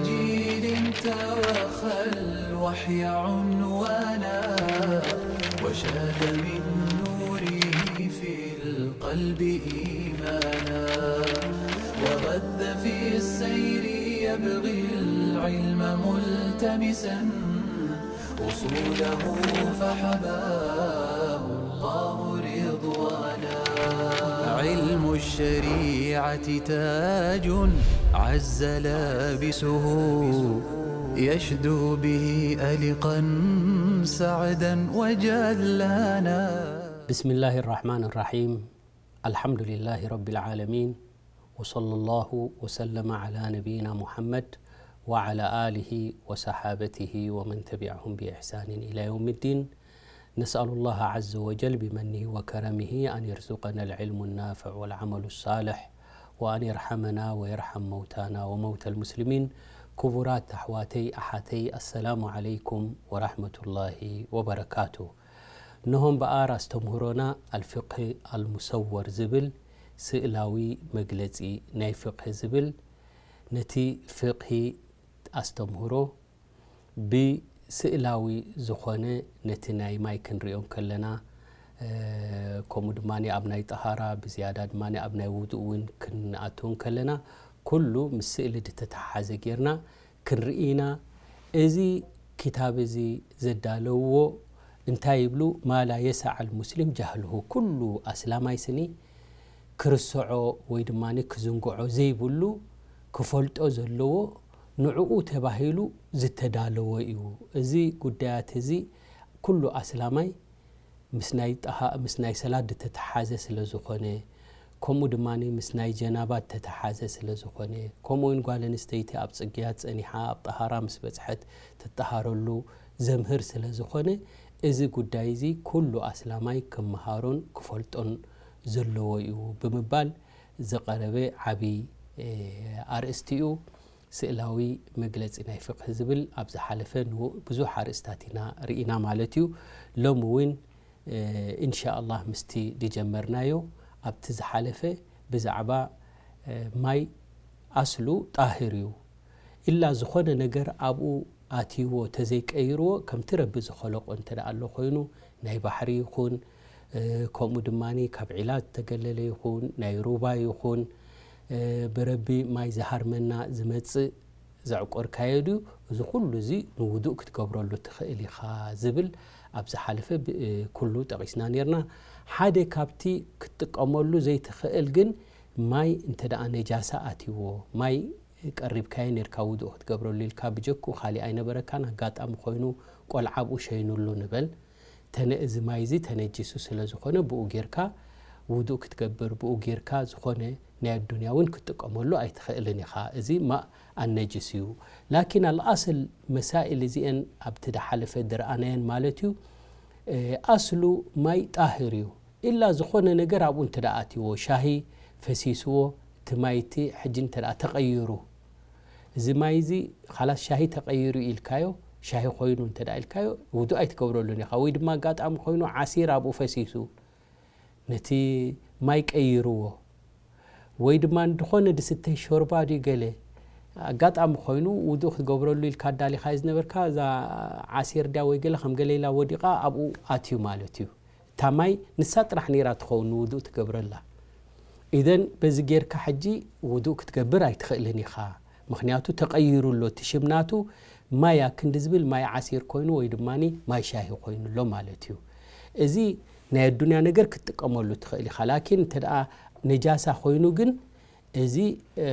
جيل توخى الوحي عنوانا، وشاد من نوره في القلب إيمانا، وغذ في السير يبغي العلم ملتمسا، أصوله فحباه الله رضوانا. علم الشريعة تاج عز لابسه، يشدو به ألقا سعدا وجلانا. بسم الله الرحمن الرحيم. الحمد لله رب العالمين. وصلى الله وسلم على نبينا محمد وعلى آله وصحابته ومن تبعهم بإحسان إلى يوم الدين. نسأل الله عز وجل بمنه وكرمه أن يرزقنا العلم النافع والعمل الصالح، وأن يرحمنا ويرحم موتانا وموتى المسلمين. ክቡራት ኣሕዋተይ ኣሓተይ፣ ኣሰላሙ ዓለይኩም ወራሕመቱላሂ ወበረካቱ። እነሆ እምበኣር ኣስተምህሮና ኣልፍቅህ ኣልሙሰወር ዝብል፣ ስእላዊ መግለጺ ናይ ፍቅህ ዝብል፣ ነቲ ፍቅሂ ኣስተምህሮ ብስእላዊ ዝኾነ፣ ነቲ ናይ ማይ ክንሪኦ ከለና፣ እ፣ ከምኡ ድማ ኣብ ናይ ጠሃራ፣ ብዝያዳ ድማ ኣብ ናይ ውዱእ እውን ክንኣቱ ከለና፣ ኩሉ ምስ ስእሊ ዝተተሓሓዘ ጌርና ክንርኢ ኢና። እዚ ክታብ እዚ ዘዳለውዎ እንታይ ይብሉ? ማ ላ የሰዕ ኣልሙስሊም ጃህልሁ። ኩሉ ኣስላማይ ስኒ ክርስዖ ወይ ድማ ክዝንግዖ ዘይብሉ፣ ክፈልጦ ዘለዎ፣ ንዕኡ ተባሂሉ ዝተዳለወ እዩ። እዚ ጉዳያት እዚ ኩሉ ኣስላማይ ምስ ናይ ጠሃ-፣ ምስ ናይ ሰላት ዝተተሓዘ ስለ ዝኾነ፣ ከምኡ ድማ ምስ ናይ ጀናባ ዝተተሓዘ ስለ ዝኾነ፣ ከምኡ እውን ጓል ኣንስተይቲ ኣብ ጽግያት ጸኒሓ ኣብ ጠሃራ ምስ በጽሐት ትጠሃረሉ ዘምህር ስለ ዝኾነ፣ እዚ ጉዳይ እዚ ኩሉ ኣስላማይ ክመሃሮን ክፈልጦን ዘለዎ እዩ ብምባል ዝቐረበ ዓቢ፣ እ፣ ኣርእስቲ እዩ። ስእላዊ መግለጺ ናይ ፍቅህ ዝብል ኣብ ዝሓለፈ ንው-፣ ብዙሕ ኣርእስታት ኢና ርኢና ማለት እዩ። ሎሚ እውን፣ እ፣ ኢንሻኣላህ ምስቲ ዝጀመርናዮ ኣብቲ ዝሓለፈ ብዛዕባ፣ እ፣ ማይ ኣስሉ ጣህር እዩ። ኢላ ዝኾነ ነገር ኣብኡ ኣትይዎ ተዘይቀይርዎ፣ ከምቲ ረቢ ዝኸለቆ እንተ ደኣ ኣሎ ኮይኑ፣ ናይ ባሕሪ ይኹን፣ እ፣ ከምኡ ድማ ካብ ዒላ ዝተገለለ ይኹን፣ ናይ ሩባ ይኹን፣ እ፣ ብረቢ ማይ ዝሃርመና ዝመጽእ ዘዕቆርካዮ ድዩ? እዚ ኩሉ እዚ ንውዱእ ክትገብረሉ ትኽእል ኢኻ ዝብል ኣብ ዝሓለፈ ብ-፣ እ፣ ኩሉ ጠቒስና ኔርና። ሓደ ካብቲ ክትጥቀመሉ ዘይትኽእል ግን ማይ እንተ ደኣ ነጃሳ ኣትይዎ፣ ማይ ቀሪብካዮ ኔርካ ውዱእ ክትገብረሉ ኢልካ ብጀክኡ ካሊእ ኣይነበረካን፣ ኣጋጣሚ ኮይኑ ቆልዓ ኣብኡ ሸይኑሉ ንበል። ተነ-፣ እዚ ማይ እዚ ተነጂሱ ስለ ዝኾነ ብኡ ጌርካ ውዱእ ክትገብር፣ ብኡ ጌርካ ዝኾነ ናይ ኣዱንያ እውን ክትጥቀመሉ ኣይትኽእልን ኢኻ። እዚ ማእ ኣነጅስ እዩ። ላኪን ኣልኣስል መሳኢል እዚአን ኣብቲ ዝሓለፈ ዝረኣናየን ማለት እዩ። እ፣ ኣስሉ ማይ ጣህር እዩ። ኢላ ዝኾነ ነገር ኣብኡ እንተ ደኣ ኣትይዎ፣ ሻሂ ፈሲስዎ፣ እቲ ማይ እቲ ሕጂ እንተ ደኣ ተቐይሩ፣ እዚ ማይ እዚ ኻላስ ሻሂ ተቐይሩ ኢልካዮ፣ ሻሂ ኮይኑ እንተ ደኣ ኢልካዮ፣ ውዱእ ኣይትገብረሉን ኢኻ። ወይ ድማ ኣጋጣሚ ኮይኑ ዓሲር ኣብኡ ፈሲሱ፣ ነቲ ማይ ቀይርዎ። ወይ ድማ ዝኾነ ዝስተ ሾርባ ድዩ ገለ ኣጋጣሚ ኮይኑ ውዱእ ክትገብረሉ ኢልካ ኣዳሊኻዮ ዝነበርካ፣ እዛ ዓሲር ድያ ወይ ገለ ከም ገለ ኢላ ወዲቓ ኣብኡ ኣትዩ ማለት እዩ። እታ ማይ ንሳ ጥራሕ ነይራ ትኸውን ንውዱእ ትገብረላ። ኢዘን በዚ ጌርካ ሕጂ ውዱእ ክትገብር ኣይትኽእልን ኢኻ። ምኽንያቱ ተቐይሩ ኣሎ፣ እቲ ሽም ናቱ ማይ ኣክንዲ ዝብል ማይ ዓሲር ኮይኑ ወይ ድማ ማይ ሻሂ ኮይኑ ኣሎ ማለት እዩ። እዚ ናይ ኣዱንያ ነገር ክትጥቀመሉ ትኽእል ኢኻ። ላኪን እንተ ደኣ ነጃሳ ኮይኑ ግን እዚ፣ እ፣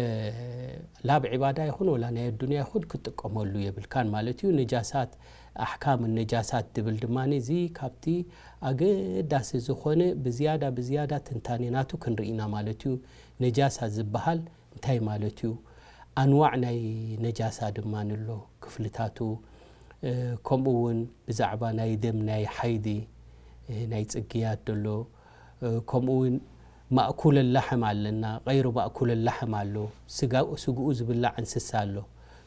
ላብ ዒባዳ ይኹን ወላ ናይ ኣዱንያ ይኹን ክትጥቀመሉ የብልካን ማለት እዩ። ነጃሳት፣ ኣሕካም ነጃሳት ዝብል ድማ እዚ ካብቲ ኣገዳሲ ዝኾነ ብዝያዳ፣ ብዝያዳ ትንታኔ ናቱ ክንርኢ ኢና ማለት እዩ። ነጃሳ ዝበሃል እንታይ ማለት እዩ? ኣንዋዕ ናይ ነጃሳ ድማ ኣሎ፣ ክፍልታቱ፣ እ፣ ከምኡ እውን ብዛዕባ ናይ ደም ናይ ሓይዲ፣ እ፣ ናይ ጽግያት ዘሎ፣ እ፣ ከምኡ እውን ማእኩለ ላሕም ኣለና፣ ገይሩ ማእኩለ ላሕም ኣሎ፣ ስጋ-፣ ስግኡ ዝብላዕ እንስሳ ኣሎ፣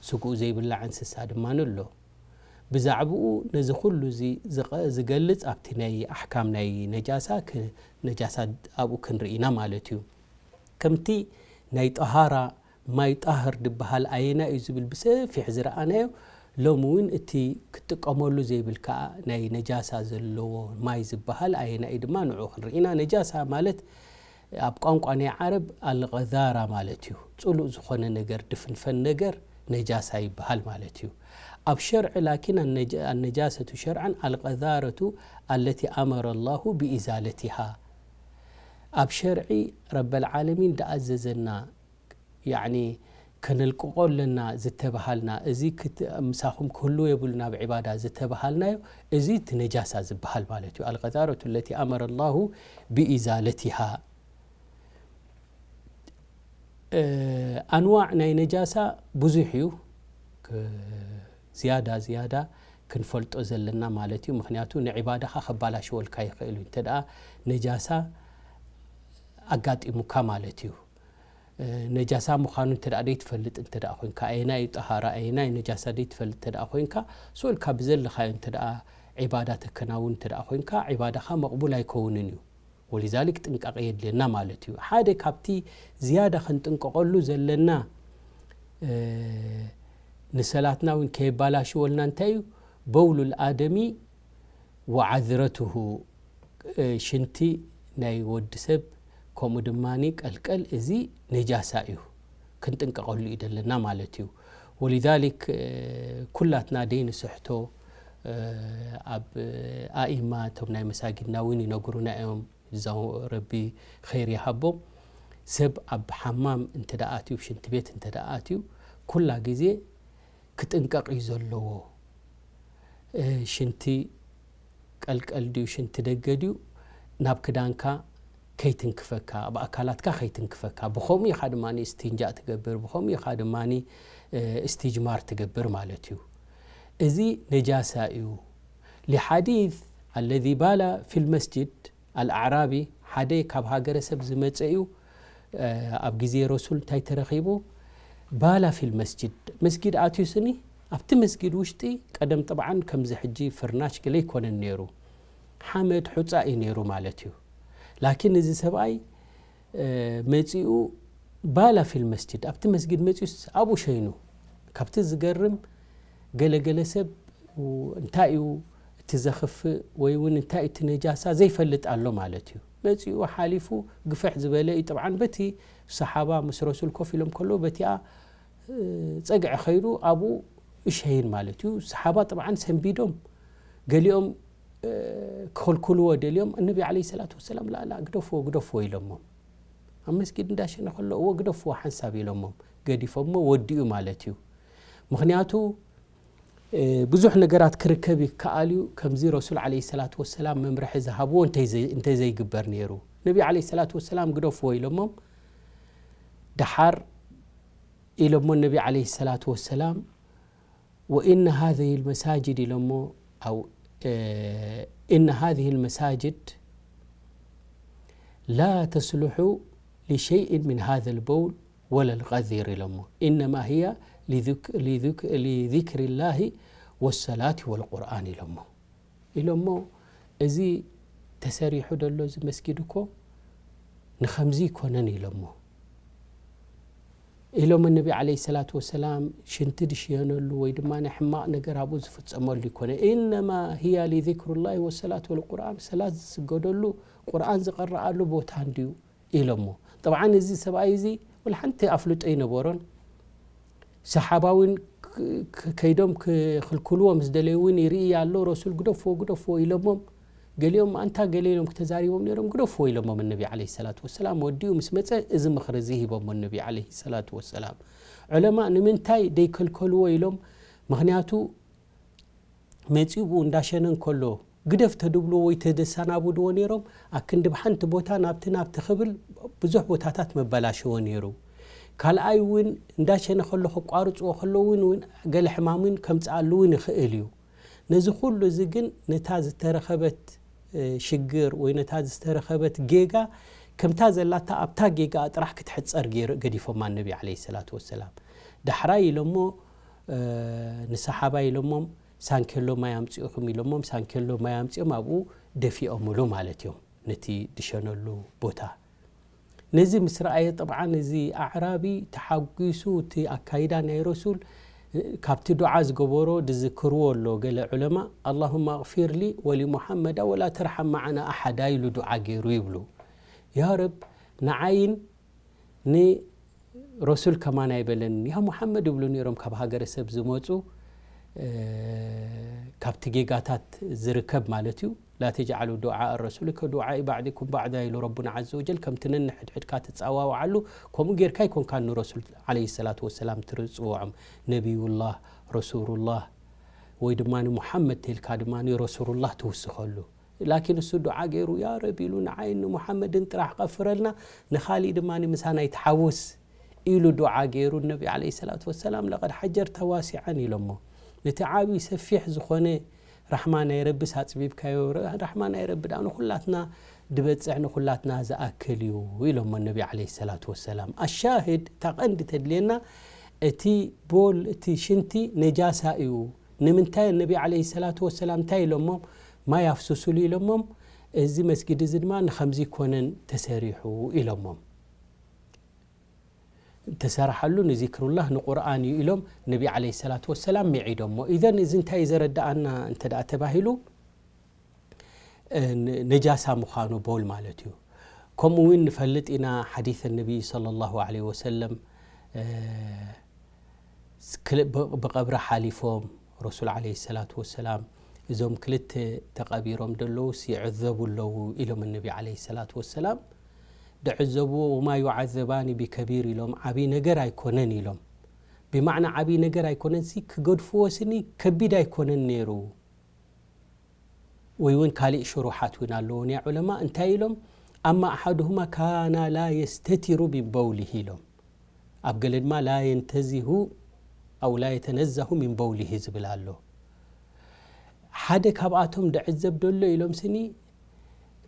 ስግኡ ዘይብላዕ እንስሳ ድማ ኣሎ። ብዛዕባኡ ነዚ ኩሉ እዚ ዝቐ-፣ ዝገልጽ ኣብቲ ናይ ኣሕካም ናይ ነጃሳ ክ-፣ ነጃሳ ኣብኡ ክንርኢ ኢና ማለት እዩ። ከምቲ ናይ ጠሃራ ማይ ጣህር ዝበሃል ኣየናይ እዩ ዝብል ብሰፊሕ ዝረኣናዮ፣ ሎሚ እውን እቲ ክትጥቀመሉ ዘይብል ከዓ ናይ ነጃሳ ዘለዎ ማይ ዝበሃል ኣየናይ እዩ ድማ ንዑ ክንርኢ ኢና። ነጃሳ ማለት ኣብ ቋንቋ ናይ ዓረብ ኣልቐዛራ ማለት እዩ። ጽሉእ ዝኾነ ነገር፣ ድፍንፈን ነገር ነጃሳ ይበሃል ማለት እዩ። ኣብ ሸርዒ ላኪን ኣነጃ-፣ ኣነጃሰቱ ሸርዓን ኣልቐዛረቱ ኣለቲ ኣመረ ላሁ ብኢዛለቲሃ። ኣብ ሸርዒ ረበል ዓለሚን ደኣዘዘና፣ ያዕኒ ከነልቅቆ ኣለና ዝተባሃልና፣ እዚ ክት-፣ ምሳኹም ክህሉ የብሉን ኣብ ዒባዳ ዝተባሃልናዮ፣ እዚ እቲ ነጃሳ ዝበሃል ማለት እዩ። ኣልቐዛረቱ ለቲ ኣመረ ላሁ ብኢዛለቲሃ። እ፣ ኣንዋዕ ናይ ነጃሳ ብዙሕ እዩ። ክ-፣ ዝያዳ ዝያዳ ክንፈልጦ ዘለና ማለት እዩ። ምኽንያቱ ንዒባዳኻ ከባላሽወልካ ይኽእል እዩ። እንተ ደኣ ነጃሳ ኣጋጢሙካ ማለት እዩ። እ፣ ነጃሳ ምዃኑ እንተ ደኣ ዘይትፈልጥ እንተ ደኣ ኮይንካ፣ ኣየናይ እዩ ጠሃራ፣ ኣየናይ ነጃሳ ዘይትፈልጥ እንተ ደኣ ኮይንካ፣ ስኡልካ ብዘለኻዮ እንተ ደኣ ዒባዳ ተከናውን እንተ ደኣ ኮይንካ፣ ዒባዳኻ መቕቡል ኣይከውንን እዩ። ወሊዛሊክ ጥንቃቐ የድልየና ማለት እዩ። ሓደ ካብቲ ዝያዳ ክንጥንቀቐሉ ዘለና፣ እ፣ ንሰላትና እውን ከየባላሽወልና እንታይ እዩ? በውሉል ኣደሚ ወዓዝረትሁ፣ እ፣ ሽንቲ ናይ ወዲ ሰብ ከምኡ ድማ ቀልቀል፣ እዚ ነጃሳ እዩ። ክንጥንቀቐሉ እዩ ዘለና ማለት እዩ። ወሊዛሊክ፣ እ፣ ኩላትና ደይንስሕቶ፣ እ፣ ኣብ ኣኢማ እቶም ናይ መሳጊድና እውን ይነግሩና እዮም። እዛው ረቢ ኸይር ይሃቦም። ሰብ ኣብ ሓማም እንተ ደኣ ኣትዩ፣ ሽንቲ ቤት እንተ ደኣ ኣትዩ፣ ኩላ ግዜ ክጥንቀቕ እዩ ዘለዎ። እ፣ ሽንቲ ቀልቀል ድዩ፣ ሽንቲ ደገ ድዩ፣ ናብ ክዳንካ ከይትንክፈካ፣ ኣብ ኣካላትካ ከይትንክፈካ። ብኸምኡ ኢኻ ድማ እስትንጃእ ትገብር፣ ብኸምኡ ኢኻ ድማ፣ እ፣ እስትጅማር ትገብር ማለት እዩ። እዚ ነጃሳ እዩ። ሊሓዲስ ኣለዚ ባላ ፊል መስጅድ ኣልኣዕራቢ፣ ሓደ ካብ ሃገረሰብ ዝመጸ እዩ። እ፣ ኣብ ግዜ ረሱል እንታይ ተረኺቡ? ባላ ፊል መስጅድ፣ መስጊድ ኣትዩ ስኒ፣ ኣብቲ መስጊድ ውሽጢ፣ ቀደም ጥብዓን ከምዚ ሕጂ ፍርናሽ ገለ ኣይኮነን ነይሩ፣ ሓመድ ሑጻ እዩ ነይሩ ማለት እዩ። ላኪን እዚ ሰብኣይ፣ እ፣ መጺኡ ባላ ፊል መስጅድ፣ ኣብቲ መስጊድ መጺኡስ ኣብኡ ሸይኑ። ካብቲ ዝገርም፣ ገለገለ ሰብ እንታይ እዩ እቲ ዘኽፍእ ወይ እውን እንታይ እቲ ነጃሳ ዘይፈልጥ ኣሎ ማለት እዩ። መጺኡ ሓሊፉ ግፍሕ ዝበለ እዩ። ጥብዓን በቲ ሰሓባ ምስ ረሱል ኮፍ ኢሎም ከለዉ በቲኣ፣ እ፣ ጸግዒ ኸይዱ ኣብኡ እሸይን ማለት እዩ። ሰሓባ ጥብዓን ሰንቢዶም፣ ገሊኦም፣ እ፣ ክኽልክልዎ ደልዮም፣ እነቢ ዓለይሂ ሰላቱ ወሰላም፣ "ላእ፣ ላእ፣ ግደፍዎ፣ ግደፍዎ" ኢሎሞም። ኣብ መስጊድ እንዳሸነ ከሎ፣ "እዎ፣ ግደፍዎ ሓንሳብ" ኢሎሞም፣ ገዲፎሞ ወዲኡ ማለት እዩ። ምኽንያቱ፣ እ፣ ብዙሕ ነገራት ክርከብ ይከኣል እዩ። ከምዚ ረሱል ዓለይሂ ሰላቱ ወሰላም መምርሒ ዝሃብዎ እንተይ ዘይ-፣ እንተዘይግበር ነይሩ። ነቢ ዓለይሂ ሰላቱ ወሰላም ግደፍዎ ኢሎሞም። ደሓር ኢሎሞ ነቢ ዓለይሂ ሰላቱ ወሰላም፣ "ወኢነ ሃዚሂል መሳጅድ" ኢሎሞ፣ ኣው፣ እ፣ "ኢነ ሃዚሂል መሳጅድ ላ ተስሉሑ ሊሸይእን ሚን ሃዘል በውል ወለል ቀዚር" ኢሎሞ። "ኢነማ ህያ ሊዚክ-፣ ሊዚክ-፣ ሊዚክሪላሂ ወሰላቲ ወልቁርኣን" ኢሎሞ። ኢሎሞ፣ "እዚ ተሰሪሑ ደሎ እዚ መስጊድ እኮ ንኸምዚ ይኮነን" ኢሎሞ። ኢሎም ነቢ ዓለይሂ ሰላቱ ወሰላም፣ ሽንቲ ድሽየነሉ ወይ ድማ ናይ ሕማቕ ነገር ኣብኡ ዝፍጸመሉ ይኮነ። "ኢነማ ህያ ሊዚክሩላሂ ወሰላት ወልቁርኣን፣ ሰላት ዝስገደሉ፣ ቁርኣን ዝቐረኣሉ ቦታ እንድዩ" ኢሎሞ። ጠብዓን እዚ ሰብኣይ እዚ ወላ ሓንቲ ኣፍልጦ ኣይነበሮን። ሰሓባ እውን ክ-፣ ክ-፣ ከይዶም ክኽልክልዎ ምስ ደለዩ እውን ይርኢ ኣሎ። ረሱል "ግደፍዎ፣ ግደፍዎ" ኢሎሞም። ገሊኦም ኣንታ ገለ ኢሎም ክተዛሪቦም ነይሮም፣ "ግደፍዎ" ኢሎሞም። ነቢ ዓለይሂ ሰላቱ ወሰላም ወዲኡ ምስ መጸ እዚ ምኽሪ እዚ ሂቦሞ ነቢ ዓለይሂ ሰላቱ ወሰላም። ዑለማ ንምንታይ ደይከልከልዎ ኢሎም? ምኽንያቱ መጺኡ ብኡ እንዳሸነ እንከሎ ግደፍ ተድብልዎ ወይ ተደሰናብድዎ ነይሮም፣ ኣክንዲ ብሓንቲ ቦታ ናብቲ ናብቲ ክብል ብዙሕ ቦታታት መበላሸዎ ነይሩ። ካልኣይ እውን እንዳሸነ ከሎ ከቋርጽዎ ከለዉ እውን፣ እውን ገለ ሕማም እውን ከምጽኣሉ እውን ይኽእል እዩ። ነዚ ኩሉ እዚ ግን ነታ ዝተረኸበት፣ እ፣ ሽግር ወይ ነታ ዝተረኸበት ጌጋ ከምታ ዘላታ ኣብታ ጌጋኣ ጥራሕ ክትሕጸር ገይሩ፣ ገዲፎማ ነቢ ዓለይሂ ሰላቱ ወሰላም። ዳሕራይ ኢሎሞ፣ እ፣ ንሰሓባ ኢሎሞም፣ "ሳንኬሎ ማይ ኣምጽኡኹም" ኢሎሞም፣ ሳንኬሎ ማይ ኣምጺኦም ኣብኡ ደፊኦምሉ ማለት እዮም፣ ነቲ ድሸነሉ ቦታ። ነዚ ምስ ረኣየ፣ ጠብዓን እዚ ኣዕራቢ ተሓጒሱ፣ እቲ ኣካይዳ ናይ ረሱል፣ እ፣ ካብቲ ዱዓ ዝገበሮ ዝዝክርዎ ኣሎ ገለ ዑለማ፣ ኣላሁመ ኣግፊር ሊ ወሊሙሓመዳ ወላ ተርሓም መዓና ኣሓዳ ኢሉ ዱዓ ገይሩ ይብሉ። ያ ረብ፣ ንዓይን ንረሱል ከማን ኣይበለን፣ ያ ሙሓመድ ይብሉ ነይሮም ካብ ሃገረሰብ ዝመጹ፣ እ፣ ካብቲ ጌጋታት ዝርከብ ማለት እዩ። ላ ተጅዓሉ ዱዓእ ረሱሊ ከዱዓኢ ባዕዲኩም ባዕዳ ኢሉ ረቡና ዓዘ ወጀል፣ ከምቲ ነንሕድሕድካ ትጸዋውዓሉ፣ ከምኡ ጌርካ ኣይኮንካን ንረሱል ዓለይሂ ሰላቱ ወሰላም ትርጽውዖም። ነቢዩላህ፣ ረሱሉላህ ወይ ድማ ሙሓመድ ተልካ ድማ ረሱሉላህ ትውስኸሉ። ላኪን እሱ ዱዓ ገይሩ፣ ያ ረቢ ኢሉ ንዓይን ንሙሓመድን ጥራሕ ቀፍረልና፣ ንኻሊእ ድማ ምሳና ይተሓወስ ኢሉ ዱዓ ገይሩ። ነቢ ዓለይሂ ሰላቱ ወሰላም፣ ለቀድ ሓጀርተ ዋሲዐን ኢሎሞ። ነቲ ዓብዪ ሰፊሕ ዝኾነ ራሕማ ናይ ረብስ ኣጽቢብካዮ፣ ራሕማ ናይ ረቢ ደኣ ንኹላትና ድበጽሕ፣ ንኹላትና ዝኣክል እዩ ኢሎሞ ነቢ ዓለይሂ ሰላቱ ወሰላም። ኣሻሂድ፣ እታ ቀንዲ ተድልየና፣ እቲ ቦል፣ እቲ ሽንቲ ነጃሳ እዩ። ንምንታይ ነቢ ዓለይሂ ሰላቱ ወሰላም እንታይ ኢሎሞ? ማይ ኣፍስሱሉ ኢሎሞም። እዚ መስጊድ እዚ ድማ ንኸምዚ ይኮነን ተሰሪሑ ኢሎሞም። ተሰራሓሉ ንዚክሩላህ ንቁርኣን እዩ ኢሎም ነቢ ዓለይሂ ሰላቱ ወሰላም ሚዒዶሞ። ኢዘን እዚ እንታይ እዩ ዘረድኣና እንተ ደኣ ተባሂሉ፣ እ፣ ን-፣ ነጃሳ ምዃኑ ቦል ማለት እዩ። ከምኡ እውን ንፈልጥ ኢና ሓዲስ ነቢ ሰለላሁ ዐለይሂ ወሰለም፣ እ፣ ክል-፣ ብ-፣ ብቐብሪ ሓሊፎም ረሱል ዓለይሂ ሰላቱ ወሰላም፣ እዞም ክልተ ተቐቢሮም ዘለዉስ ይዕዘቡ ኣለዉ ኢሎም ነቢ ዓለይሂ ሰላቱ ወሰላም። ድዕዘብዎ፣ ወማ ዩዓዘባኒ ቢከቢር ኢሎም፣ ዓብዪ ነገር ኣይኮነን ኢሎም። ብማዕና ዓብዪ ነገር ኣይኮነን ሲ፣ ክገድፍዎ ስኒ ከቢድ ኣይኮነን ነይሩ። ወይ እውን ካሊእ ሽሩሓት እውን ኣለዎ ናይ ዑለማ። እንታይ ኢሎም? ኣማ ኣሓዱሁማ ካና ላ የስተቲሩ ሚን በውሊሂ ኢሎም። ኣብ ገለ ድማ ላ የንተዚሁ ኣው ላ የተነዛሁ ሚን በውሊሂ ዝብል ኣሎ። ሓደ ካብኣቶም ድዕዘብ ደሎ ኢሎም ስኒ፣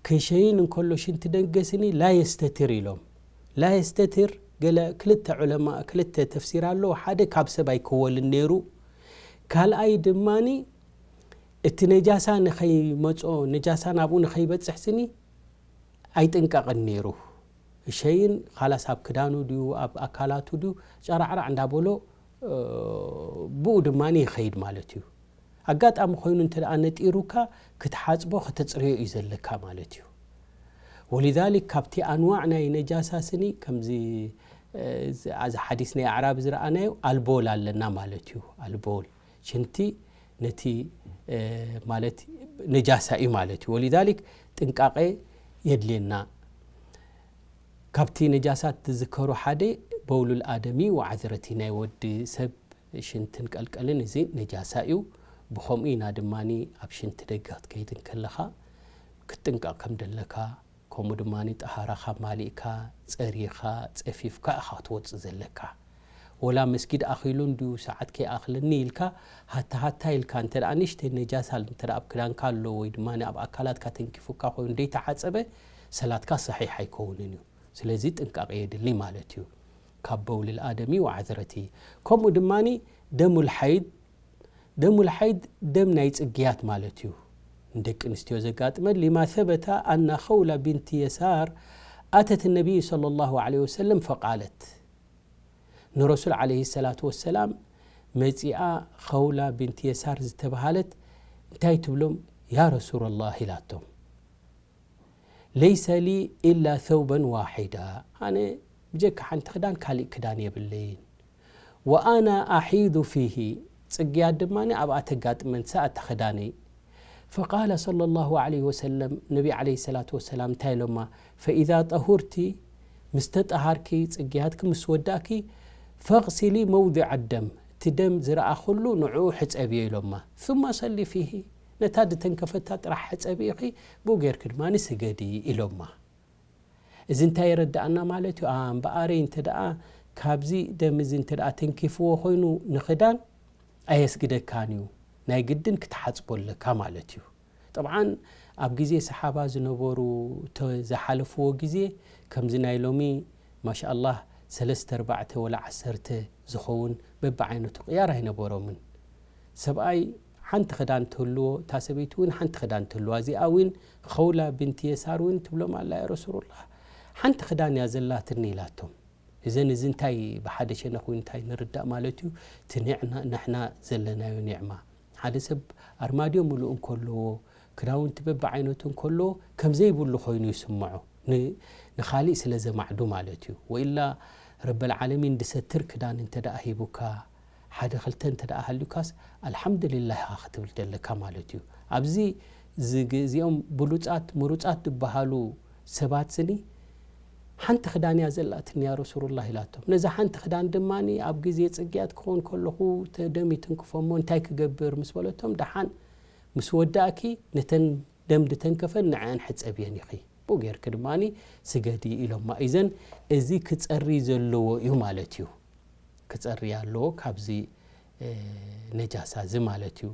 ክሸይን እንከሎ ሽንቲ ደገ ስኒ ላ የስተትር ኢሎም። ላ የስተትር ገለ ክልተ ዑለማ፣ ክልተ ተፍሲር ኣለዎ። ሓደ ካብ ሰብ ኣይክወልን ነይሩ። ካልኣይ ድማኒ እቲ ነጃሳ ንኸይመጾ፣ ነጃሳ ናብኡ ንኸይበጽሕ ስኒ ኣይጥንቀቕን ነይሩ። ሸይን ኻላስ ኣብ ክዳኑ ድዩ፣ ኣብ ኣካላቱ ድዩ፣ ጨራዕራዕ እንዳበሎ፣ እ፣ ብኡ ድማኒ ይኸይድ ማለት እዩ። ኣጋጣሚ ኮይኑ እንተ ደኣ ነጢሩካ፣ ክትሓጽቦ፣ ከተጽርዮ እዩ ዘለካ ማለት እዩ። ወሊዛሊክ ካብቲ ኣንዋዕ ናይ ነጃሳ ስኒ፣ ከምዚ፣ እ፣ እዚ፣ እዚ ሓዲስ ናይ ኣዕራቢ ዝረኣናዮ ኣልቦል ኣለና ማለት እዩ። ኣልቦል፣ ሽንቲ ነቲ፣ እ፣ ማለት ነጃሳ እዩ ማለት እዩ። ወሊዛሊክ ጥንቃቐ የድልየና። ካብቲ ነጃሳት ዝዝከሩ ሓደ በውሉል ኣደሚ ወዓዝረቲ፣ ናይ ወዲ ሰብ ሽንትን ቀልቀልን፣ እዚ ነጃሳ እዩ። ብኸምኡ ኢና ድማኒ ኣብ ሽንቲ ደገ ክትከይድ እንከለኻ ክትጥንቀቕ ከም ደለካ፣ ከምኡ ድማኒ ጠሃራኻ ማሊእካ፣ ጸሪኻ፣ ጸፊፍካ ኢኻ ክትወጽእ ዘለካ። ወላ መስጊድ ኣኺሉ እንድዩ ሰዓት ከይኣኽለኒ ኢልካ፣ ሃታ ሃታ ኢልካ እንተ ደኣ ንእሽተይ ነጃሳ እንተ ደኣ ኣብ ክዳንካ ኣሎ ወይ ድማኒ ኣብ ኣካላትካ ተንኪፉካ ኮይኑ ዘይተሓጸበ፣ ሰላትካ ሰሒሕ ኣይከውንን እዩ። ስለዚ ጥንቃቐ የድሊ ማለት እዩ። ካብ በውልል ኣደሚ ወዓዝረቲ። ከምኡ ድማኒ ደሙል ሓይድ፣ ደሙል ሓይድ ደም ናይ ጽግያት ማለት እዩ። ንደቂ ኣንስትዮ ዘጋጥመን፣ ሊማ ሰበተ ኣና ኸውላ ቢንቲ የሳር ኣተት ነቢይ ሰለላሁ ዐለይሂ ወሰለም ፈቃለት፣ ንረሱል ዐለይሂ ሰላቱ ወሰላም መጺኣ፣ ኸውላ ቢንቲ የሳር ዝተባሃለት እንታይ ትብሎም? ያ ረሱለላህ ኢላቶም። ለይሰ ሊ ኢላ ሰውበን ዋሒዳ፣ ኣነ ብጀካ ሓንቲ ክዳን ካሊእ ክዳን የብለይን። ወኣና ኣሒዱ ፊሂ፣ ጽግያት ድማ ኣብኣ ተጋጥመን ሰኣታ ክዳነይ። ፈቃለ ሰለላሁ ዐለይሂ ወሰለም፣ ነቢ ዐለይሂ ሰላቱ ወሰላም እንታይ ኢሎማ? ፈኢዛ ጠሁርቲ፣ ምስ ተጠሃርኪ፣ ጽግያትኪ ምስ ወዳእኪ፣ ፈቕሲሊ መውዲዐ ደም፣ እቲ ደም ዝረኣኹሉ ንዕኡ ሕጸብዮ ኢሎማ። ثم صلي فيه፣ ነታ ዝተንከፈታ ጥራሕ ሕጸቢ ኢኺ፣ ብኡ ጌርኪ ድማ ስገዲ ኢሎማ። እዚ እንታይ የረድኣና ማለት እዩ? ኣ፣ እምበኣረይ እንተ ደኣ ካብዚ ደም እዚ እንተ ደኣ ተንኪፍዎ ኮይኑ ንኽዳን ኣየስግደካን እዩ፣ ናይ ግድን ክትሓጽቦ ኣለካ ማለት እዩ። ጠብዓን ኣብ ግዜ ሰሓባ ዝነበሩ ተ-፣ ዝሓለፍዎ ግዜ ከምዚ ናይ ሎሚ ማሻኣላህ ሰለስተ ኣርባዕተ ወላ ዓሰርተ ዝኸውን በብዓይነቱ ቅያር ኣይነበሮምን። ሰብኣይ ሓንቲ ክዳን ትህልዎ፣ እታ ሰበይቲ እውን ሓንቲ ክዳን ትህልዋ። እዚኣ እውን ኸውላ ብንቲ የሳር እውን ትብሎም ኣላ፣ ያ ረሱሉላህ፣ ሓንቲ ክዳን እያ ዘላትኒ ኢላቶም። እዘን እዚ እንታይ ብሓደ ሸነኽ እውን እንታይ ንርዳእ ማለት እዩ? እቲ ንዕና-፣ ንሕና ዘለናዮ ኒዕማ። ሓደ ሰብ ኣርማድዮ ምሉእ እንከለዎ፣ ክዳውንቲ በብዓይነቱ እንከለዎ፣ ከም ዘይብሉ ኮይኑ ይስምዖ። ን-፣ ንኻሊእ ስለ ዘማዕዱ ማለት እዩ። ወኢላ ረበል ዓለሚን ድሰትር ክዳን እንተ ደኣ ሂቡካ፣ ሓደ ክልተ እንተ ደኣ ሃልዩካስ፣ ኣልሓምዱሊላህ ኢኻ ክትብል ዘለካ ማለት እዩ። ኣብዚ ዝግ-፣ እዚኦም ብሉጻት፣ ምሩጻት ዝበሃሉ ሰባት ስኒ፣ ሓንቲ ክዳን እያ ዘላትኒ ያ ረሱሉላህ ኢላቶም። ነዛ ሓንቲ ክዳን ድማ ኣብ ግዜ ጽግያት ክኸውን ከለኹ ተ-፣ ደም ይትንክፎ እሞ እንታይ ክገብር ምስ በለቶም፣ ደሓን ምስ ወዳእኪ ነተን ደም ድተንከፈን ንዐን ሕጸብየን ኢኺ። ብኡ ጌርኪ ድማ ስገዲ ኢሎማ። ኢዘን እዚ ክጸሪ ዘለዎ እዩ ማለት እዩ። ክጸሪ ኣለዎ ካብዚ፣ እ፣ ነጃሳ እዚ ማለት እዩ።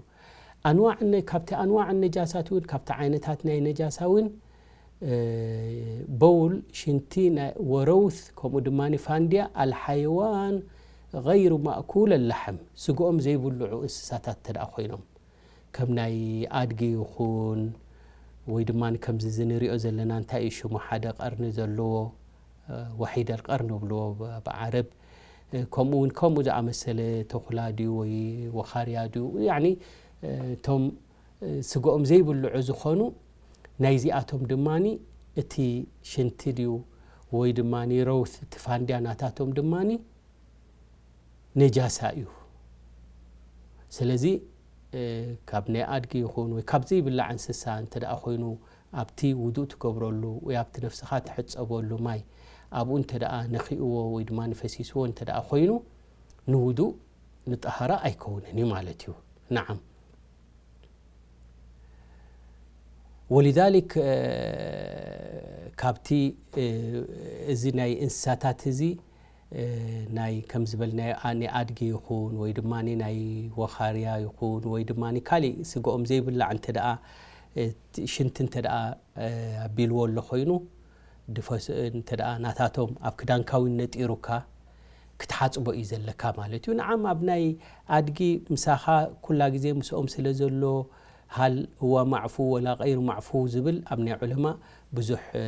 ኣንዋዕ ነ-፣ ካብቲ ኣንዋዕ ነጃሳት እውን፣ ካብቲ ዓይነታት ናይ ነጃሳ እውን፣ እ፣ በውል፣ ሽንቲ፣ ናይ ወረውት፣ ከምኡ ድማ ፋንድያ፣ ኣልሓይዋን ገይሩ ማእኩል ኣላሕም፣ ስግኦም ዘይብልዑ እንስሳታት እንተ ደኣ ኮይኖም፣ ከም ናይ ኣድጊ ይኹን፣ ወይ ድማ ከምዚ እዚ ንሪኦ ዘለና እንታይ እዩ ሽሙ ሓደ ቀርኒ ዘለዎ፣ እ፣ ወሒድ ኣልቀርን ይብልዎ ብ-፣ ብዓረብ፣ እ፣ ከምኡ እውን ከምኡ ዝኣመሰለ ተኹላ ድዩ ወይ ወኻርያ ድዩ፣ ያዕኒ፣ እ፣ እቶም፣ እ፣ ስግኦም ዘይብልዑ ዝኾኑ ናይዚኣቶም ድማ እቲ ሽንቲ ድዩ ወይ ድማ ረውት እቲ ፋንድያ ናታቶም ድማ ነጃሳ እዩ። ስለዚ፣ እ፣ ካብ ናይ ኣድጊ ይኹን ወይ ካብ ዘይብላዕ እንስሳ እንተ ደኣ ኮይኑ፣ ኣብቲ ውዱእ ትገብረሉ ወይ ኣብቲ ነፍስኻ ትሕጸበሉ ማይ ኣብኡ እንተ ደኣ ነኺእዎ ወይ ድማ ንፈሲስዎ እንተ ደኣ ኮይኑ፣ ንውዱእ፣ ንጠሃራ ኣይከውንን እዩ ማለት እዩ። ነዓም። ወሊዛሊክ፣ እ፣ ካብቲ፣ እ፣ እዚ ናይ እንስሳታት እዚ፣ እ፣ ናይ ከም ዝበልናዮ ኣ-፣ ናይ ኣድጊ ይኹን ወይ ድማ ናይ ወኻርያ ይኹን ወይ ድማ ካሊእ ስግኦም ዘይብላዕ እንተ ደኣ፣ እ፣ ሽንቲ እንተ ደኣ፣ እ፣ ኣቢልዎ ኣሎ ኮይኑ፣ ድፈስ-፣ እንተ ደኣ ናታቶም ኣብ ክዳንካ እውን ነጢሩካ ክትሓጽቦ እዩ ዘለካ ማለት እዩ። ንዓም ኣብ ናይ ኣድጊ ምሳኻ ኩላ ግዜ ምስኦም ስለ ዘሎ፣ ሃል እዋ ማዕፉ ወላ ቀይሩ ማዕፉ ዝብል ኣብ ናይ ዑለማ ብዙሕ፣ እ፣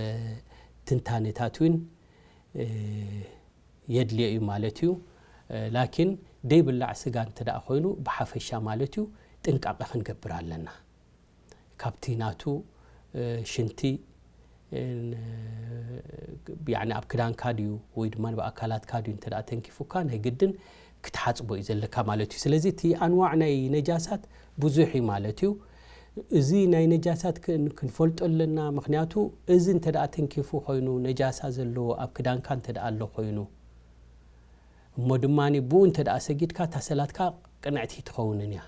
ትንታነታት እውን፣ እ፣ የድልዮ እዩ ማለት እዩ። እ፣ ላኪን ደይብላዕ ስጋ እንተ ደኣ ኮይኑ ብሓፈሻ ማለት እዩ ጥንቃቐ ክንገብር ኣለና። ካብቲ ናቱ፣ እ፣ ሽንቲ፣ እ፣ ን-፣ ያዕኒ ኣብ ክዳንካ ድዩ ወይ ድማ ብኣካላትካ ድዩ እንተ ደኣ ተንኪፉካ ናይ ግድን ክትሓጽቦ እዩ ዘለካ ማለት እዩ። ስለዚ እቲ ኣንዋዕ ናይ ነጃሳት ብዙሕ እዩ ማለት እዩ። እዚ ናይ ነጃሳት ክን-፣ ክንፈልጦ ኣለና። ምኽንያቱ እዚ እንተ ደኣ ተንኪፉ ኮይኑ ነጃሳ ዘለዎ ኣብ ክዳንካ እንተ ደኣ ኣሎ ኮይኑ፣ እሞ ድማ ብኡ እንተ ደኣ ሰጊድካ እታ ሰላትካ ቅንዕቲ ትኸውንን እያ።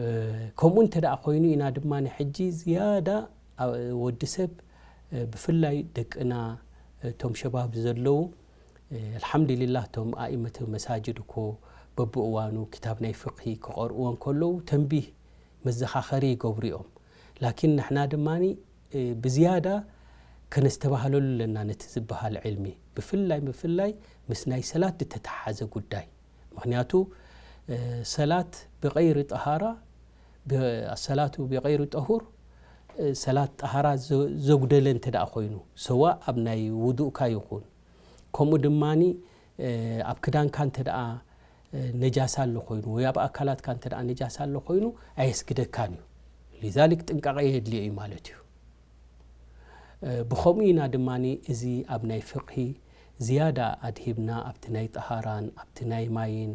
እ፣ ከምኡ እንተ ደኣ ኮይኑ ኢና ድማ ሕጂ ዝያዳ ኣ-፣ ወዲ ሰብ፣ እ፣ ብፍላይ ደቅና፣ እቶም ሸባብ ዘለዉ፣ እ፣ ኣልሓምዱሊላህ እቶም ኣኢመት መሳጅድ እኮ በብእዋኑ ክታብ ናይ ፍቅሂ ክቐርእዎ እንከለዉ ተንቢህ መዘኻኸሪ ይገብሩ እዮም። ላኪን ንሕና ድማ፣ እ፣ ብዝያዳ ከነስተባህለሉ ኣለና ነቲ ዝበሃል ዕልሚ። ብፍላይ፣ ብፍላይ ምስ ናይ ሰላት ዝተተሓሓዘ ጉዳይ። ምኽንያቱ፣ እ፣ ሰላት ብቀይሪ ጠሃራ፣ ብ-፣ ኣሰላቱ ብቀይሪ ጠሁር፣ እ፣ ሰላት ጠሃራ ዘ-፣ ዘጉደለ እንተ ደኣ ኮይኑ፣ ሰዋእ ኣብ ናይ ውዱእካ ይኹን፣ ከምኡ ድማኒ፣ እ፣ ኣብ ክዳንካ እንተ ደኣ፣ እ፣ ነጃሳ ኣሎ ኮይኑ፣ ወይ ኣብ ኣካላትካ እንተ ደኣ ነጃሳ ኣሎ ኮይኑ፣ ኣየስግደካን እዩ። ሊዛሊክ ጥንቃቐ የድልዮ እዩ ማለት እዩ። እ፣ ብኸምኡ ኢና ድማኒ እዚ ኣብ ናይ ፍቕሂ ዝያዳ ኣድሂብና፣ ኣብቲ ናይ ጠሃራን ኣብቲ ናይ ማይን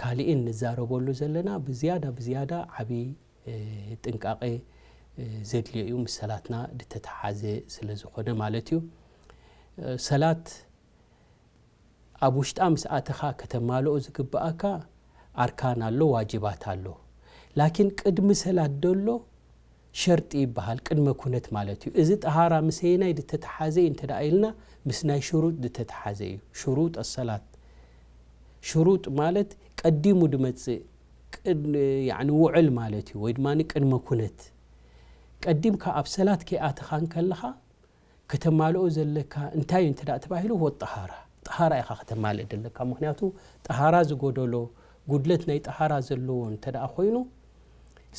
ካልእን ንዛረበሉ ዘለና ብዝያዳ፣ ብዝያዳ ዓቢ፣ እ፣ ጥንቃቐ፣ እ፣ ዘድልዮ እዩ፣ ምስ ሰላትና ዝተተሓሓዘ ስለ ዝኾነ ማለት እዩ። እ፣ ሰላት ኣብ ውሽጣ ምስ ኣተኻ ከተማልኦ ዝግብኣካ ኣርካን ኣሎ፣ ዋጅባት ኣሎ። ላኪን ቅድሚ ሰላት ደሎ ሸርጢ ይበሃል፣ ቅድመ ኩነት ማለት እዩ። እዚ ጠሃራ ምሰየናይ ዝተተሓዘ እዩ እንተ ደኣ ኢልና፣ ምስ ናይ ሽሩጥ ዝተተሓዘ እዩ። ሽሩጥ ኣሰላት፣ ሽሩጥ ማለት ቀዲሙ ድመጽእ ቅድ-፣ ያዕኒ ውዕል ማለት እዩ፣ ወይ ድማ ቅድመ ኩነት። ቀዲምካ ኣብ ሰላት ከይኣተኻ እንከለኻ፣ ከተማልኦ ዘለካ እንታይ እዩ እንተ ደኣ ተባሂሉ፣ ወጠሃራ፣ ጠሃራ ኢኻ ከተማልእ ዘለካ። ምኽንያቱ ጠሃራ ዝጎደሎ፣ ጉድለት ናይ ጠሃራ ዘለዎ እንተ ደኣ ኮይኑ፣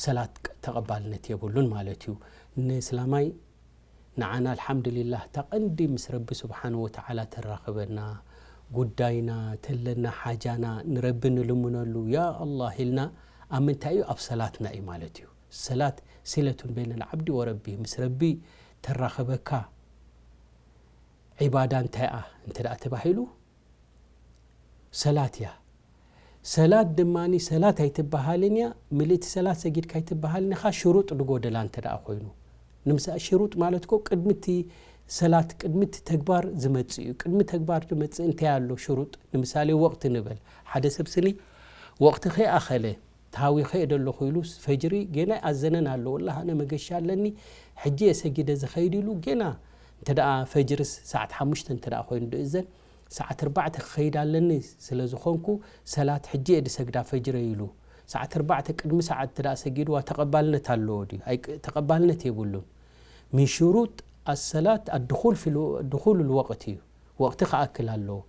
ሰላት ቅ-፣ ተቐባልነት የብሉን ማለት እዩ። ንእስላማይ ንዓና ኣልሓምዱሊላህ እታ ቀንዲ ምስ ረቢ ስብሓን ወተዓላ ተራኽበና፣ ጉዳይና ተለና ሓጃና ንረቢ ንልምነሉ፣ ያ ኣላህ ኢልና። ኣብ ምንታይ እዩ? ኣብ ሰላትና እዩ ማለት እዩ። ሰላት ሲለቱን በይነ ልዓብዲ ወረቢ፣ ምስ ረቢ ተራኽበካ። ዒባዳ እንታይ እያ እንተ ደኣ ተባሂሉ፣ ሰላት እያ። ሰላት ድማ ሰላት ኣይትበሃልን እያ፣ ምልእቲ ሰላት ሰጊድካ ኣይትበሃልን ኢኻ፣ ሽሩጥ ዝጎደላ እንተ ደኣ ኮይኑ። ንምሳ ሽሩጥ ማለት እኮ ቅድሚ እቲ ሰላት፣ ቅድሚ እቲ ተግባር ዝመጽእ እዩ። ቅድሚ ተግባር ዝመጽእ እንታይ ኣሎ ሽሩጥ? ንምሳሌ ወቕቲ ንበል። ሓደ ሰብ ስኒ ወቕቲ ከይኣኸለ፣ ተሃዊኸ እየ ደለኹ ኢሉ፣ ፈጅሪ ጌና ኣይኣዘነን ኣሎ። ወላሂ ኣነ መገሻ ኣለኒ፣ ሕጂ እየ ሰጊደ ዝኸይድ ኢሉ፣ ጌና እንተ ደኣ ፈጅርስ ሰዓት ሓሙሽተ እንተ ደኣ ኮይኑ ዝእዘን፣ ሰዓት ኣርባዕተ ክኸይድ ኣለኒ ስለ ዝኾንኩ፣ ሰላት ሕጂ እየ ድሰግዳ ፈጅረይ ኢሉ፣ ሰዓት ኣርባዕተ ቅድሚ ሰዓት እንተ ደኣ ሰጊድዋ፣ ተቐባልነት ኣለዎ ድዩ? ኣይ፣ ተቐባልነት የብሉን። ሚን ሽሩጥ ኣሰላት ኣድኹል ፊ ል-፣ ድኹል ልወቕት እዩ። ወቕቲ ክኣክል ኣለዎ።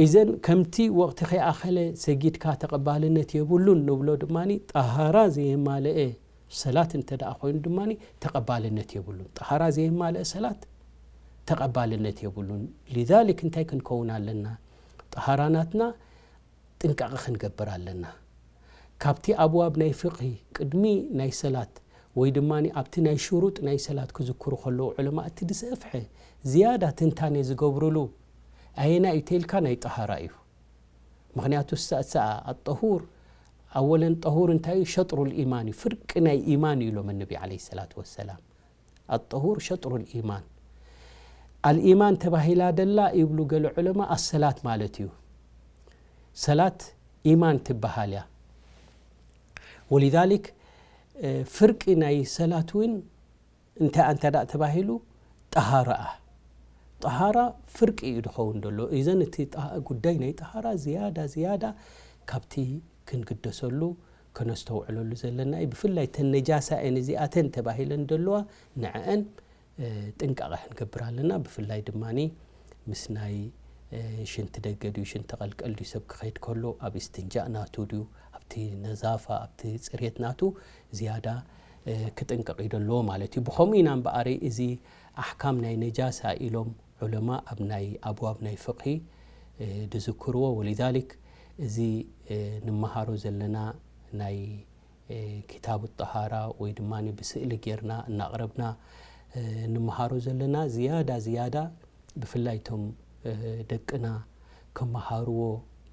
ኢዘን ከምቲ ወቕቲ ከይኣኸለ ሰጊድካ ተቐባልነት የብሉን ንብሎ ድማ፣ ጠሃራ ዘየማልአ ሰላት እንተ ደኣ ኮይኑ ድማ ተቐባልነት የብሉን። ጠሃራ ዘየማልአ ሰላት ተቐባልነት የብሉን። ሊዛሊክ እንታይ ክንከውን ኣለና? ጠሃራ ናትና ጥንቃቐ ክንገብር ኣለና። ካብቲ ኣብዋብ ናይ ፍቕሂ ቅድሚ ናይ ሰላት ወይ ድማ ኣብቲ ናይ ሽሩጥ ናይ ሰላት ክዝክሩ ከለዉ ዑለማ እቲ ዝሰፍሐ ዝያዳ ትንታኔ ዝገብሩሉ ኣየናይ እዩ ተልካ ናይ ጠሃራ እዩ። ምኽንያቱ ሳ-፣ ሳ-፣ ኣጠሁር ኣወለን ጠሁር እንታይ እዩ? ሸጥሩ ልኢማን እዩ፣ ፍርቂ ናይ ኢማን እዩ ኢሎም ነቢ ዓለይሂ ሰላቱ ወሰላም። ኣጠሁር ሸጥሩ ልኢማን። ኣልኢማን ተባሂላ ደላ ይብሉ ገለ ዑለማ ኣሰላት ማለት እዩ። ሰላት ኢማን ትበሃል እያ። ወሊዛሊክ፣ እ፣ ፍርቂ ናይ ሰላት እውን እንታይ እንተ ደኣ ተባሂሉ፣ ጠሃራኣ። ጠሃራ ፍርቂ እዩ ዝኸውን ዘሎ። ኢዘን እቲ ጠሃ-፣ ጉዳይ ናይ ጠሃራ ዝያዳ፣ ዝያዳ ካብቲ ክንግደሰሉ፣ ከነስተውዕለሉ ዘለና እዩ። ብፍላይ ተን ነጃሳ እየን እዚኣተን ተባሂለን ዘለዋ፣ ንዐአን፣ እ፣ ጥንቃቐ ክንገብር ኣለና። ብፍላይ ድማኒ ምስ ናይ፣ እ፣ ሽንቲ ደገ ድዩ፣ ሽንቲ ቀልቀል ድዩ፣ ሰብ ክኸይድ ከሎ ኣብ እስትንጃእ ናቱ ድዩ፣ ኣብቲ ነዛፋ፣ ኣብቲ ጽሬት ናቱ ዝያዳ፣ እ፣ ክጥንቀቕ እዩ ዘለዎ ማለት እዩ። ብኸምኡ ኢና እምበኣር እዚ ኣሕካም ናይ ነጃሳ ኢሎም ዑለማ ኣብ ናይ ኣብዋብ ናይ ፍቕሂ፣ እ፣ ዝዝክርዎ። ወሊዛሊክ እዚ፣ እ፣ ንመሃሮ ዘለና ናይ፣ እ፣ ኪታብ ጠሃራ ወይ ድማ ብስእሊ ጌርና እናቕረብና፣ እ፣ ንመሃሮ ዘለና ዝያዳ ዝያዳ ብፍላይ እቶም፣ እ፣ ደቅና ክመሃርዎ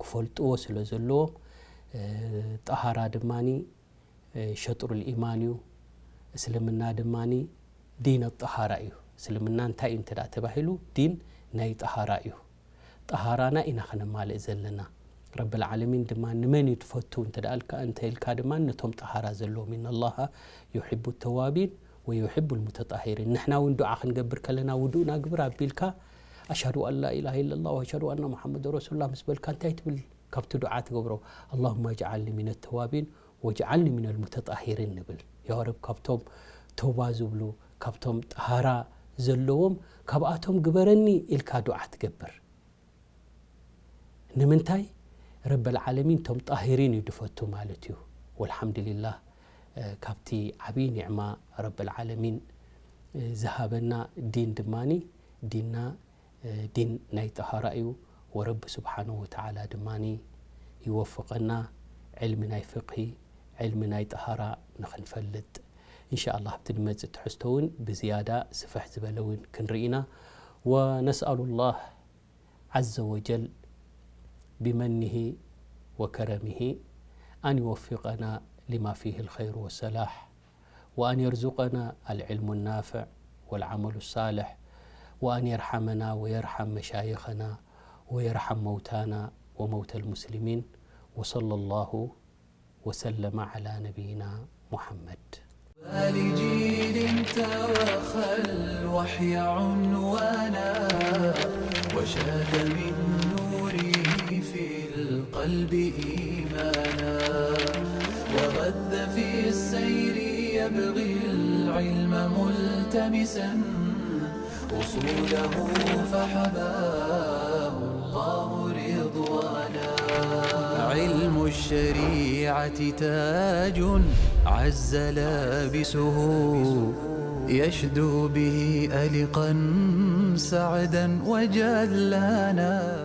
ክፈልጥዎ ስለ ዘለዎም፣ እ፣ ጠሃራ ድማኒ፣ እ፣ ሸጥሩል ኢማን እዩ። እስልምና ድማኒ ዲን ጠሃራ እዩ። እስልምና እንታይ እዩ እንተ ደኣ ተባሂሉ፣ ዲን ናይ ጠሃራ እዩ። ጠሃራና ኢና ከነማልእ ዘለና። ረብል ዓለሚን ድማ ንመን እዩ ትፈቱ እንተ ደኣ ኢልካ፣ እንተ ኢልካ ድማ ነቶም ጠሃራ ዘለዎም፣ ኢነ ላሃ ዩሒቡ ተዋቢን ወዩሒቡ ልሙተጣሂሪን። ንሕና እውን ዱዓ ክንገብር ከለና ውዱእና ግብር ኣቢልካ ኣሽሃዱ ኣን ላ ኢላሃ ኢለላህ ወኣሽሃዱ ኣና ሙሓመድ ረሱሉላህ ምስ በልካ እንታይ ትብል? ካብቲ ዱዓ ትገብሮ ኣላሁማ ጅዓልኒ ሚነ ተዋቢን ወጅዓልኒ ሚነል ሙተጣሂሪን ንብል። ያ ረብ፣ ካብቶም ተውባ ዝብሉ፣ ካብቶም ጠሃራ ዘለዎም ካብኣቶም ግበረኒ ኢልካ ዱዓ ትገብር። ንምንታይ? ረበል ዓለሚን ቶም ጣሂሪን እዩ ድፈቱ ማለት እዩ። ወልሓምዱሊላህ፣ እ፣ ካብቲ ዓብዪ ኒዕማ ረበል ዓለሚን፣ እ፣ ዝሃበና ዲን ድማኒ ዲንና እ፣ ዲን ናይ ጠሃራ እዩ። ወረቢ ስብሓነሁ ወተዓላ ድማኒ ይወፍቐና፣ ዕልሚ ናይ ፍቅሂ፣ ዕልሚ ናይ ጠሃራ ንኽንፈልጥ። ኢንሻኣላህ፣ ኣብቲ ንመጽእ ትሕዝቶ እውን ብዝያዳ ስፍሕ ዝበለ እውን ክንርኢ ኢና። ወነስኣሉላህ ዓዘ ወጀል ቢመኒሂ ወከረሚሂ ኣን ይወፊቀና ሊማ ፊሂ ልኸይሩ ወሰላሕ። وأن يرزقنا العلم النافع والعمل الصالح، وأن يرحمنا ويرحم مشايخنا ويرحم موتانا وموتى المسلمين، وصلى الله وسلم على نبينا محمد. لجيل توخى الوحي عنوانا، وشاد من نوره في القلب إيمانا، وغذ في السير يبغي العلم ملتمسا، أصوله فحباه الله رضوانا. علم الشريعة تاج عز لابسه، يشدو به ألقا سعدا وجلانا.